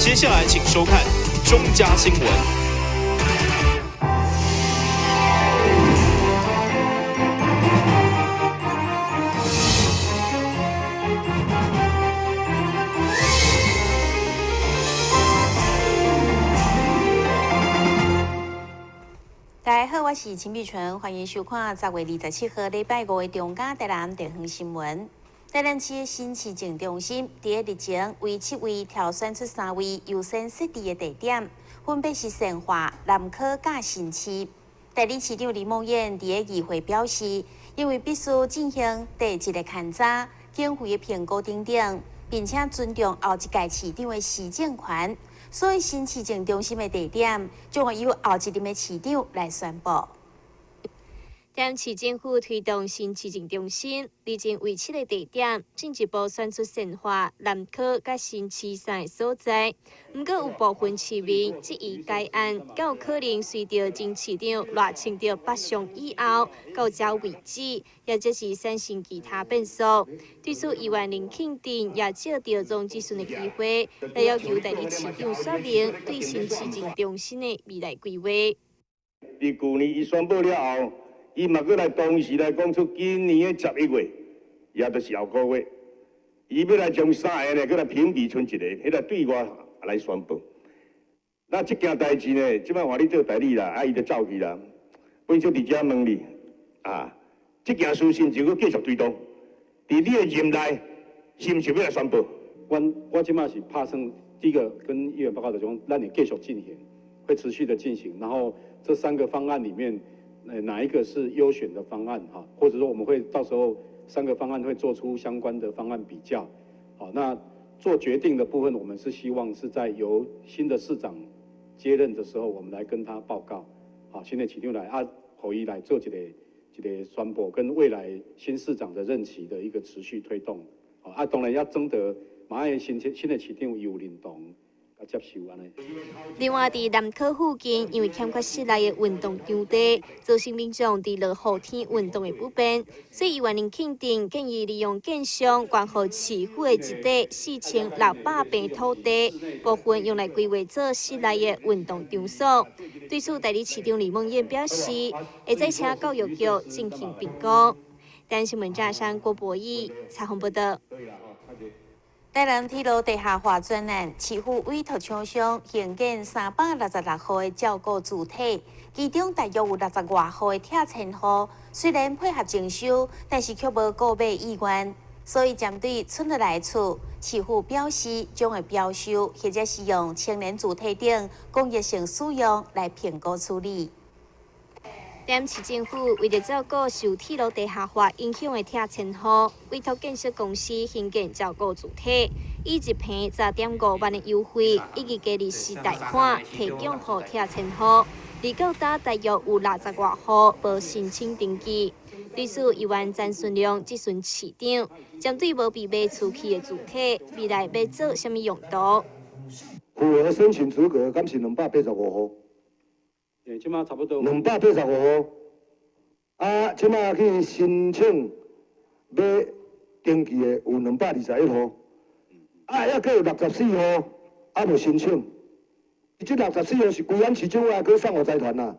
接下來請收看中嘉新聞。大家好，我是秦碧純，歡迎收看10月27號禮拜五的中嘉台南地方新聞。台南市新市政中心佇咧日前為七位挑選出三位優先設置的地點，分別是善化、南科佮新市。代理市長李孟諺佇咧議會表示，因為必須進行地質的勘查、經費的評估等等，並且尊重後一屆市長的施政權，所以新市政中心的地點將會由後一任的市長來宣布。台南市政府推動新市政中心，日前為七个地點進一步選出善化、南科佮新市三个所在。毋過有部分市民質疑該案，敢有可能隨著前市長賴清德北上以後到這為止，抑或是產生其他變數。對此，議員林慶鼎也藉著總質詢的機會，來要求代理市長說明對新市政中心的未來規劃。佇舊年伊宣布了後，伊嘛閣來當時來講出今年的11月，也就是後個月，伊欲來將三个呢，閣來評比賰一个，彼個對外來宣布。那這件代誌呢，這擺換你做代理啦，啊，伊就走去啦。本身佇遮問你，啊，這件事是毋是閣繼續推動？佇你的任內，是毋是欲來宣布？阮我這擺是拍算，第一個跟議員報告的講，咱會繼續進行，會持續的進行。然後這三個方案裡面，哪一個是優選的方案哈？或者說我們會到時候三個方案會做出相關的方案比較。好，那做決定的部分，我們是希望是在由新的市長接任的時候，我們來跟他報告。好，新的市長來啊，予伊來做一個一個宣布，跟未來新市長的任期的一個持續推動。好，啊，當然要徵得馬上新的市長有認同。接受按呢。另外，佇南科附近，因為欠缺室內的運動場地，造成民眾佇落雨天運動的不便，所以議員林慶鼎建議利用建商捐予市府的一塊4600坪土地，部分用來規劃做室內的運動場所。對此，代理市長李孟諺表示，會再請教育局進行評估。台南新聞記者郭博義採訪報導。台南鐵路地下化專案，市府委託廠商興建366戶的照顧住宅，其中大約有60外戶的拆遷戶，雖然配合徵收，但是卻無購買意願，所以針對剩落來的厝，市府表示將會標售，或者是用青年住宅等公益性使用來評估處理。台南市政府為著照顧受鐵路地下化影響的拆遷戶，委託建設公司興建照顧住宅，以一坪10.5萬的優惠，以及低利息貸款提供予拆遷戶。而到今大約有60外戶無申請登記。對此，議員詹順良質詢市長，針對無被賣出去的住宅，未來欲做啥物用途？符合申請資格，敢是285戶？欸，這馬差不多。285戶，啊，這馬去申請欲登記的有221戶，啊，猶閣有64戶猶無申請。這64戶是歸咱市政府，還閣送予財團啊？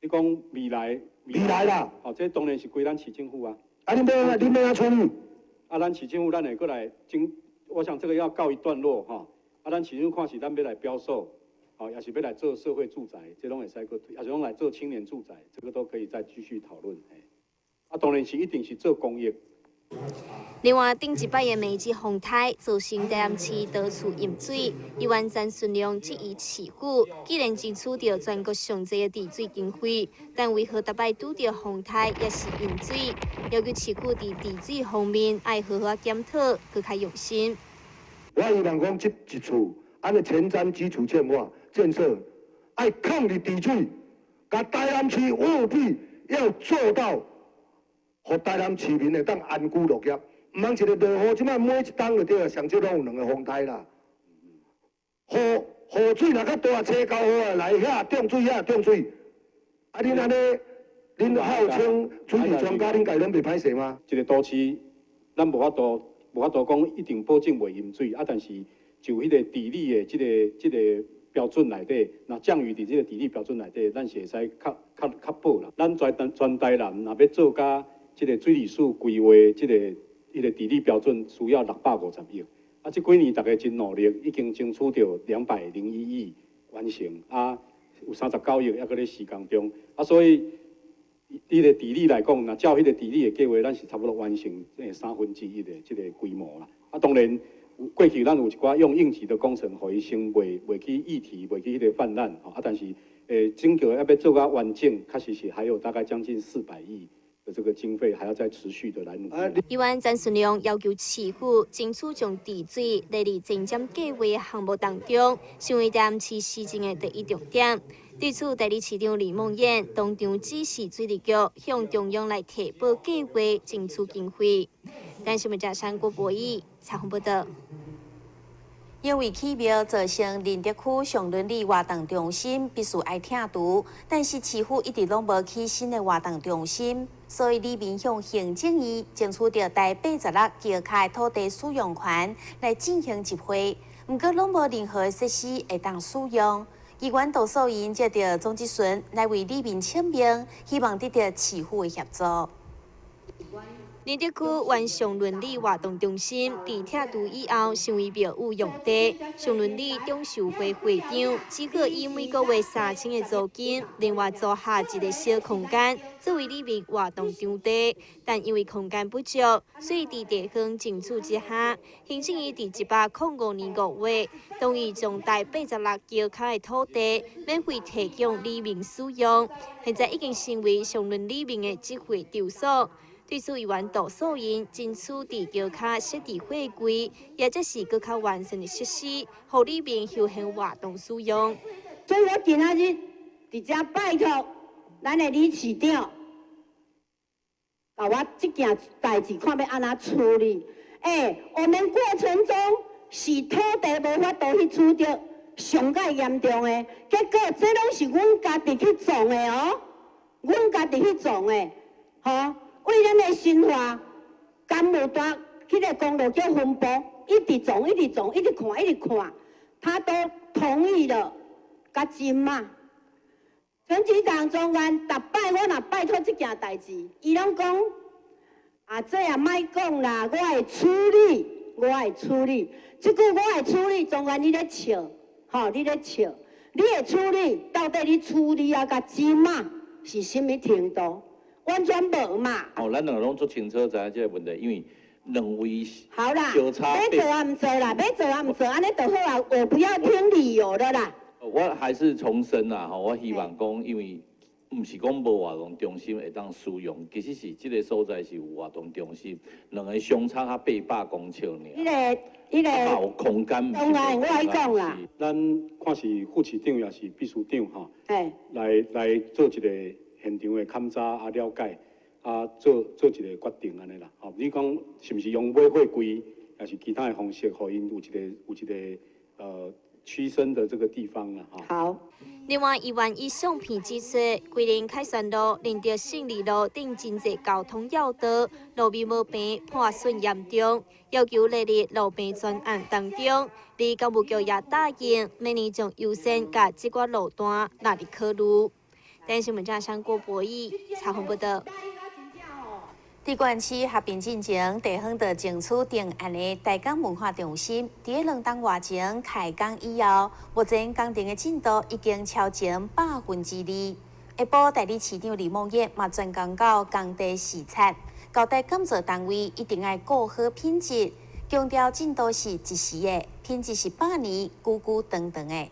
你講未來？未來啦。哦，這當然是歸咱市政府啊。啊，恁欲按怎，恁欲按怎處理？啊，咱市政府咱會閣來經，我想這個要告一段落吼。啊，咱市政府看是咱欲來標售。哦，抑是欲來做社會住宅，這攏會使閣，抑是講來做青年住宅，這個都可以再繼續討論。啊，當然是一定是做公益。另外，頂一擺的梅子風颱造成台南市多處淹水，議員詹順良質疑市府，既然爭取著全國上濟的治水經費，但為何逐擺拄著風颱抑是淹水？要求市府佇治水方面愛好好檢討，閣較用心。我希望講這一次，按呢前瞻基礎建設。建設愛抗日治水，共台南市務必要做到，予台南市民會當安居樂業。毋通一个落雨，這擺每一冬就對啊，上少攏有兩个風颱啦。雨雨水若較大，吹交雨啊來，遐漲水，遐漲水。啊，恁按呢，恁號稱水利專家，恁家己攏袂歹勢嗎？一个都市，咱無法度，無法度講一定保證袂淹水啊，但是就彼个治理的這個標準內底，若降雨佇這個治理標準內底，咱是會使較較較保啦。咱全台南若欲做甲這個水利署規劃這個彼個治理標準，需要650億。啊，這幾年大家真努力，已經爭取著201億完成，啊，有39億猶閣咧施工中。啊，所以彼個治理來講，若照彼個治理的計劃，咱是差不多完成1/3的這個規模啦。啊，當然過去咱有一寡用應急的工程，予伊先袂去溢堤，袂去彼個泛濫。啊，但是整個欲做甲完整，確實是還有大概將近400億的這個經費，還要再持續的來努力。議員曾順良要求市府爭取將治水列入前瞻計畫項目當中，成為台南市施政的第一重點。對此，代理市長李孟諺當場指示水利局向中央來提報計劃，爭取經費。台視新聞記者郭博義採訪報道。因為起廟造成仁德區上倫里活動中心必須愛拆除，但是市府一直攏無起新的活動中心，所以里民向行政院爭取著台86橋跤的土地使用權來進行集會，毋過攏無任何設施會當使用。議員杜素瑩接著總質詢來為里民請命，希望得著市府的協助。仁德區原上倫里活動中心，佇拆除以後，成為廟宇用地。上倫里長壽會會長只好以每個月3000的租金，另外租下一个小空間作為里民活動場地。但因為空間不足，所以佇地方爭取之下，行政院佇105年5月同意將台86橋跤的土地免費提供里民使用。現在已經成為上倫里民的集會場所。對此，議員杜素瑩爭取佇橋跤設置貨櫃，也就是閣較完善的設施，予里民休閒活動使用。所以我今仔日佇遮拜託咱的李市長，共我這件代誌看欲按怎處理。欸，我們過程中是土地無法度去取得，上蓋嚴重的，結果這攏是阮家己去創的哦，阮家己去創的，吼。為咱的新化甘務大彼个公路叫分部，一直撞，一直撞，一直看，一直看，他都同意了，甲真嘛。陳局長專員，逐擺我若拜託這件代誌，伊攏講啊，這也莫講啦，我會處理，我會處理。這句我會處理，專員你咧笑，吼，你咧笑，你會處理，到底你處理啊，甲真嘛是啥物程度？完全無嘛！哦，咱兩个攏足清楚知影這個問題，因為兩位好啦，欲做也毋做啦，欲做也毋做，按呢就好啊。我不要聽理由的啦。我還是重申啦，吼，我希望講，因為毋是講無活動中心會當使用，其實是這個所在是有活動中心，兩个相差較800公尺爾。彼个有空間。當然，我愛講啦。咱看是副市長抑是秘書長吼，來做一個現場的勘查啊，了解啊，做一个決定按呢啦。吼，你講是毋是用買貨櫃，抑是其他的方式，予𪜶有一個棲身的這個地方啦。吼。好。另外，議員以相片指出，桂林凱旋路、仁德勝利路等真濟交通要道路面無平，破損嚴重，要求列入路平專案當中。而工務局也答應，明年將優先共這寡路段納入考慮。電視記者郭博義採訪報道。佇縣市合併進前，地方就爭取定案的大港文化中心，佇咧2冬外前開工以後，目前工程的進度已經超前2%。下晡代理市長李孟諺嘛專工到工地視察，交代監造單位一定愛顧好品質，強調進度是一時的，品質是百年久久長長的。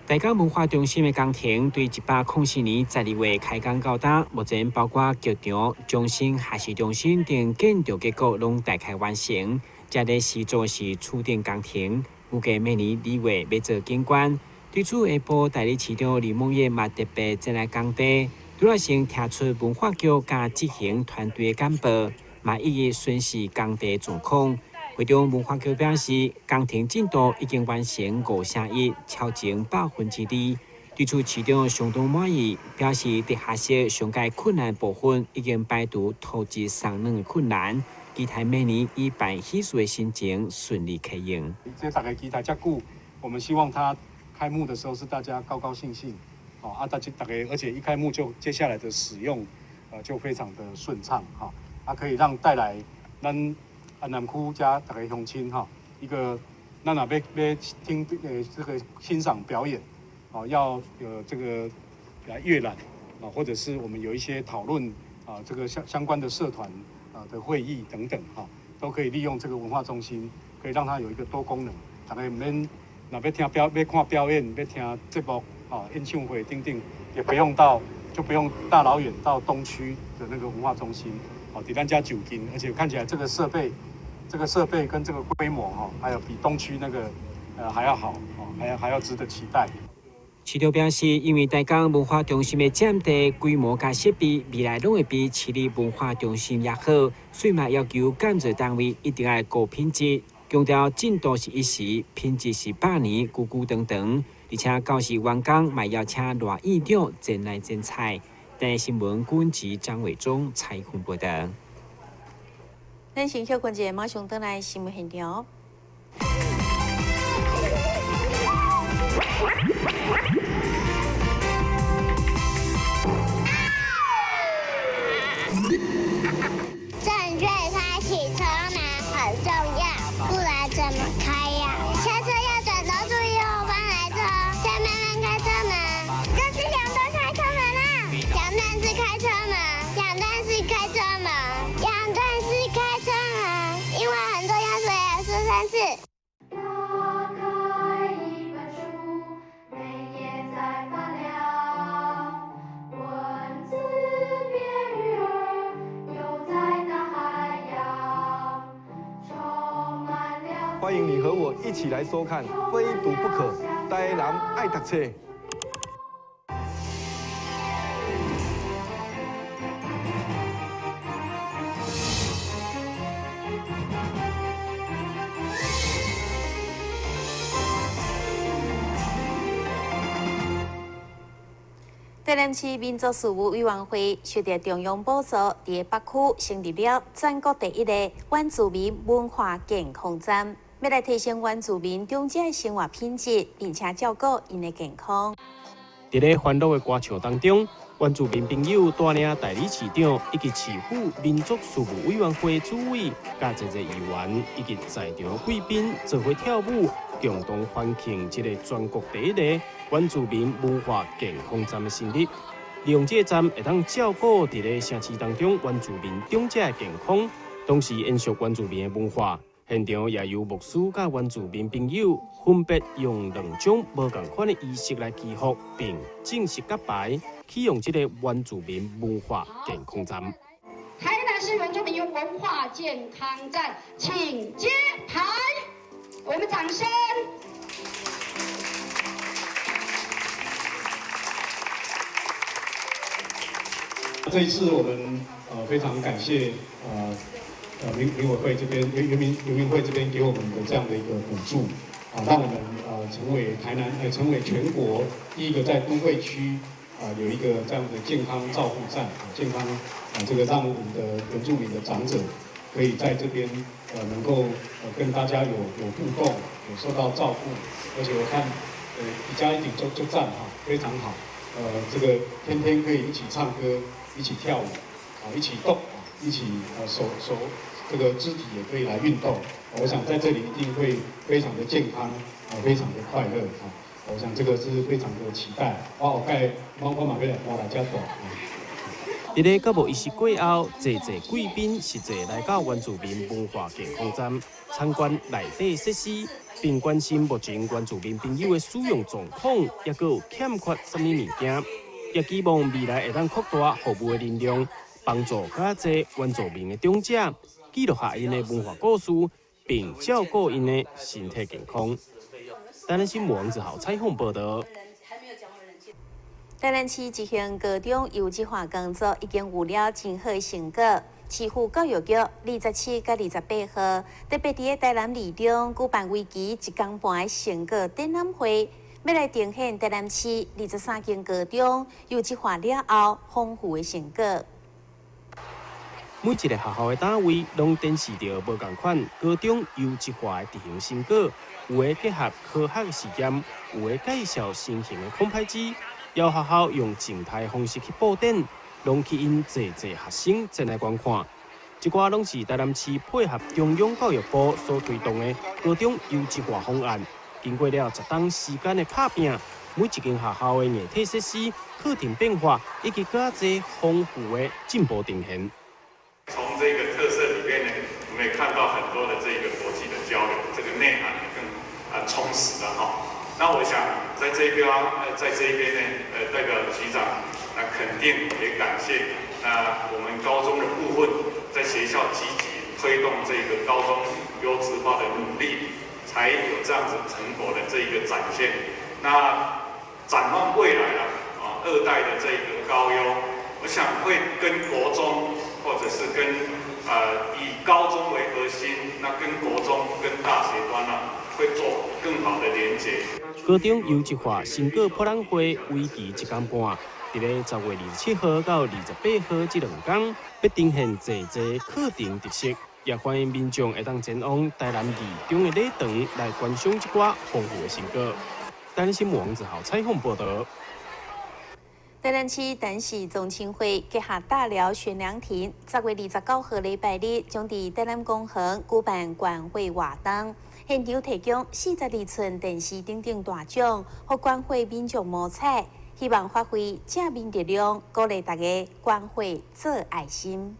大港文化中心的工程對104年12月開工到今，目前包括劇場、中心、學習中心等建築結構攏大概完成。這咧施做是厝頂工程，預計明年2月欲做景觀。對此，下晡代理市長李孟諺嘛特別前來工地，除了先聽出文化局佮執行團隊的簡報，嘛一一巡視工地狀況。會中文化局表示，工程進度已經完成5成1，超前2%。對此市長相當滿意，表示佇學習上蓋困難部分已經排除土質鬆軟的困難，期待明年以辦喜事的心情順利開用。這大家期待遮久，我們希望它開幕的時候是大家高高興興，哦啊，大家大家，而且一開幕就接下來的使用，就非常的順暢，哈，啊，可以讓帶來咱安南區遮大家鄉親，哈，一個咱若欲欲聽這個欣賞表演，哦，要有這個來閱覽，啊，或者是我們有一些討論啊，這個相關的社團啊的會議等等，哈，都可以利用這個文化中心，可以讓它有一個多功能，大家毋免若欲聽表、欲看表演、欲聽節目、啊演唱會等等，也不用到，就不用大老遠到東區的那個文化中心，哦，佇咱遮就近，而且看起來這個設備、這個設備跟這個規模，哈，還有比東區那個，還要好，哦，還要值得期待。市長表示，因為大港文化中心的佔地規模佮設備，未來攏會比市立文化中心也好，所以嘛要求建造單位一定愛高品質，強調進度是一時，品質是百年，久久長長。而且教師員工嘛邀請賴院長前來剪彩。台視新聞軍籍張偉忠採訪報道。咱先休困一下，馬上轉來新聞現場。正確開啟車門很重要，不然怎麼開呀？下車要轉頭注意後方來車，再慢慢開車門。這是兩段開車門啊！兩段式開車門，兩段式開車門，兩段式開車門，因為很重要，所以要說三次。打開一本書，每頁在發亮，文字變魚兒，游在大海洋，充滿了。歡迎你和我一起來收看《非讀不可》，台南愛讀冊。台南市民族事務委員會受著中央補助，佇北區成立了全國第一个原住民文化健康站，欲來提升原住民長者的生活品質，並且照顧𪜶的健康。佇咧歡樂的歌唱當中，原住民朋友帶領代理市長以及市府民族事務委員會主委，佮濟濟議員以及在場貴賓做伙跳舞，共同歡慶這個全國第一个原住民文化健康站的成立。利用這個站會當照顧佇咧城市當中原住民長者的健康，同時延續原住民的文化。現場也由牧師佮原住民朋友分別用兩種無仝款的儀式來祈福，並正式揭牌，啟用這個原住民文化健康站。台南市原住民文化健康站，請揭牌，我們掌聲。這一次我們非常感謝民委會這邊原民會這邊給我們的這樣的一個補助，啊，讓我們成為台南成為全國第一個在都會區啊有一個這樣的健康照護站，啊，健康啊這個讓我們的原住民的長者可以在這邊能夠跟大家有互動，有受到照顧，而且我看一家一頂就讚哈，非常好，這個天天可以一起唱歌，一起跳舞，啊，一起動。一起手手這個肢體也可以來運動，我想在這裡一定會非常的健康，啊，非常的快樂啊！我想這個是非常的期待。我後蓋我嘛欲來搬來遮住。佇咧節目儀式過後，濟濟貴賓實際來到原住民文化健康站參觀內底設施，並關心目前原住民朋友的使用狀況，抑閣有欠缺啥物物件，也期望未來會當擴大服務的能量。幫助較濟原住民的長者記錄下𪜶的文化故事，並照顧𪜶的身體健康。台南新聞王子豪採訪報道。台南市執行高中優質化工作已經有了真好的成果。市府教育局27佮28號特別佇咧台南二中舉辦為期一工半的成果展覽會，欲來呈現台南市23間高中優質化了後豐富的成果。每一个學校的單位攏展示著無仝款高中優質化的執行成果，有的結合科學實驗，有的介紹新型的空拍機，有學校用靜態方式去佈展，攏吸引濟濟學生前來觀看。這寡攏是台南市配合中央教育部所推動的高中優質化方案。經過了10冬時間的拍拚，每一間學校的硬體設施、課程變化以及較濟豐富的進步呈現。從這個特色裡面呢，我們也看到很多的這個國際的交流，這個內涵更充實了哈。那我想在這邊在這邊呢，代表局長那肯定也感謝那我們高中的部分，在學校積極推動這個高中優質化的努力，才有這樣子成果的這一個展現。那展望未來啦，啊，二代的這個高優，我想會跟國中或者是跟以高中為核心，那跟國中跟大學端啊，會做更好的連結。高中優質化成果博覽會為期一工半，佇咧10月27號到28號這兩工，欲呈現濟濟課程特色，也歡迎民眾會當前往台南二中的禮堂來觀賞這寡豐富的成果。台南新聞王子豪採訪報導。台南市陳氏宗親會結合大寮懸梁亭，10月29號禮拜日，將佇台南公園舉辦捐血活動，現場提供42寸電視頂等大獎，予捐血民眾摸彩，希望發揮正面力量，鼓勵大家捐血做愛心。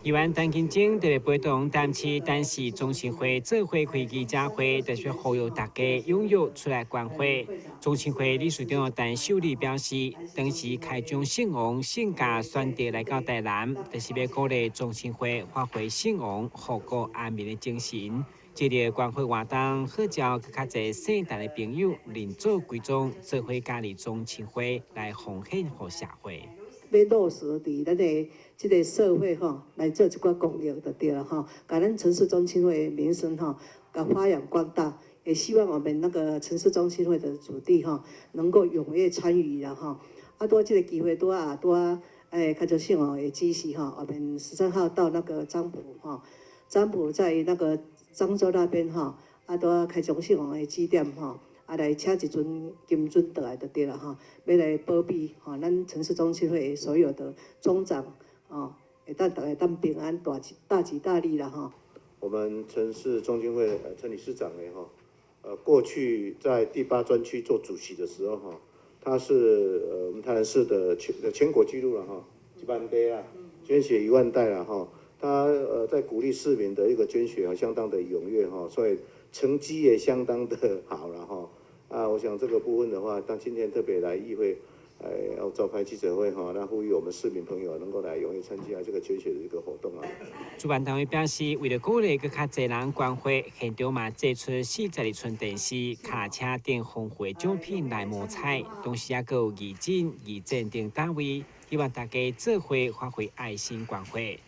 議員陳金晶特別陪同台南市陳氏宗親會做伙開記者會，特別呼籲大家踴躍出來捐血。宗親會理事長陳秀麗表示，當時開漳聖王聖駕選擇來到台南，就是欲鼓勵宗親會發揮聖王護國安民的精神。這個捐血活動號召閣較濟聖誕的朋友認祖歸宗，做伙加入宗親會來奉獻予社會。欲落實佇咱的這个社會吼，來做一寡公益就對了吼，共咱陳氏宗親會的名聲吼，共發揚光大。也希望我們那個陳氏宗親會的子弟吼，能夠踴躍參與啦吼。啊，拄這个機會拄啊拄啊，開漳聖王的指示吼，我們13號到那個漳浦吼，漳浦在那個漳州那邊吼，啊拄啊開漳聖王的指點吼。啊，來請一尊金尊倒來就對了吼，欲來保庇吼，咱陳氏宗親會所有的宗長哦，會當逐家當平安大吉大吉大利啦吼。我們陳氏宗親會陳理事長呢吼，過去在第8專區做主席的時候哈，他是我們台南市的全國紀錄了哈，1萬袋啦，捐血1萬袋啦哈，他在鼓勵市民的一個捐血啊，相當的踴躍哈，所以成績也相當的好了哈。啊，我想這個部分的話，當今天特別來議會，要召開記者會哈，那呼籲我們市民朋友能夠來踴躍參加這個捐血的一個活動啊。主辦單位表示，為了鼓勵閣較濟人捐血，現場嘛祭出42寸電視、卡車等豐富的獎品來摸彩，同時也閣有義診、義診等單位，希望大家做伙發揮愛心捐血。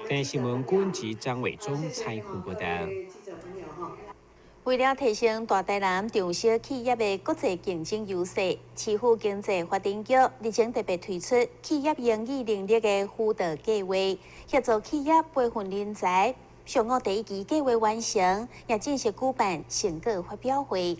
電視新聞軍籍張偉忠採訪報導。為了提升大台南中小企業的國際競爭優勢，市府經濟發展局日前特別推出企業英語能力的輔導計劃，協助企業培訓人才。上午第一期計劃完成，也正式舉辦成果發表會。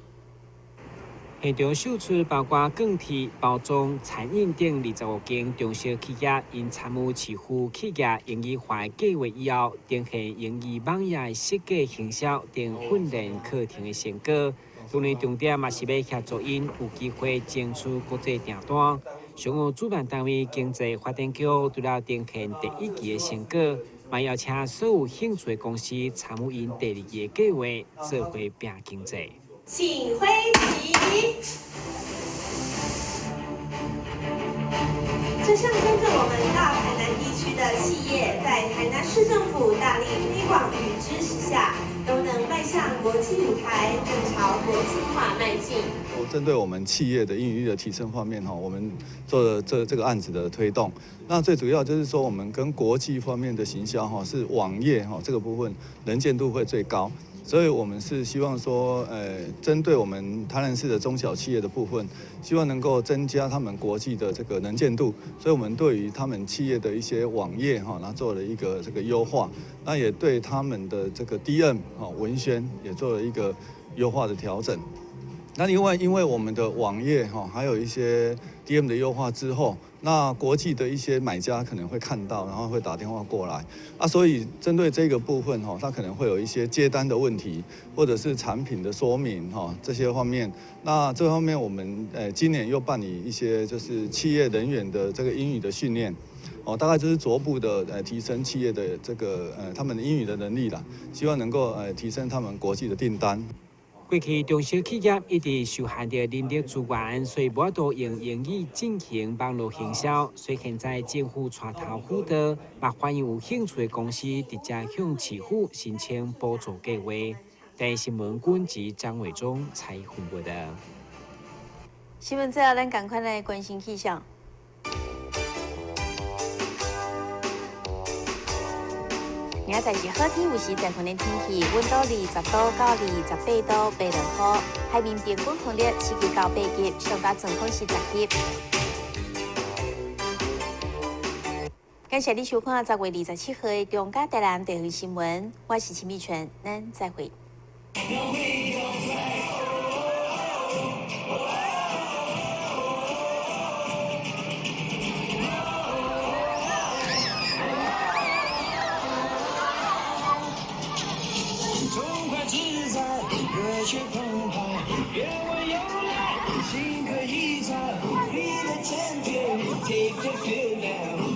現場秀出包括鋼鐵、包裝、餐飲等25間中小企業，𪜶參與市府企業英語化計劃以後，呈現英語網頁設計、行銷等訓練課程的成果。當然，重點嘛是欲協助𪜶有機會爭取國際訂單。上午主辦單位經濟發展局除了呈現第一期的成果，嘛邀請所有興趣的公司參與𪜶第二期的計劃，做伙拼經濟。請揮旗。這象徵著我們大台南地區的企業，在台南市政府大力推廣與支持下，都能邁向国际舞台，更朝国际化迈进。针对我们企业的英语力的提升方面哈，我们做了这个案子的推动。那最主要就是说，我们跟国际方面的行销哈，是网页哈这个部分能见度会最高。所以我们是希望说，针对我们台南市的中小企业的部分，希望能够增加他们国际的这个能见度。所以，我们对于他们企业的一些网页哈，那做了一个这个优化，那也对他们的这个 DM 哈文宣也做了一个优化的调整。那另外，因为我们的网页哈，还有一些 DM 的优化之后，那国际的一些买家可能会看到，然后会打电话过来啊，所以针对这个部分哈，他可能会有一些接单的问题，或者是产品的说明哈这些方面。那这方面我们今年又办理一些就是企业人员的这个英语的训练，哦，大概就是逐步的提升企业的这个他们的英语的能力啦，希望能够提升他们国际的订单。过去中小企业一直受限著人力资源，所以无法度用英语进行网路行销。所以现在政府带头辅导，嘛欢迎有兴趣的公司直接向市府申请补助计划。台视新闻军及张伟忠采访报道。新闻最后，咱赶快来关心气象。明仔载是好天，有时在云的天气，温度20度到28度，袂落雨。海面平均风力7级到8级，上悬阵风是10级。感谢你收看10月27号的中嘉台南地方新闻，我是陈美泉，咱再会。痛快自在，热血澎湃，愿我又来，心可以在，你的甜甜，Take the feel now。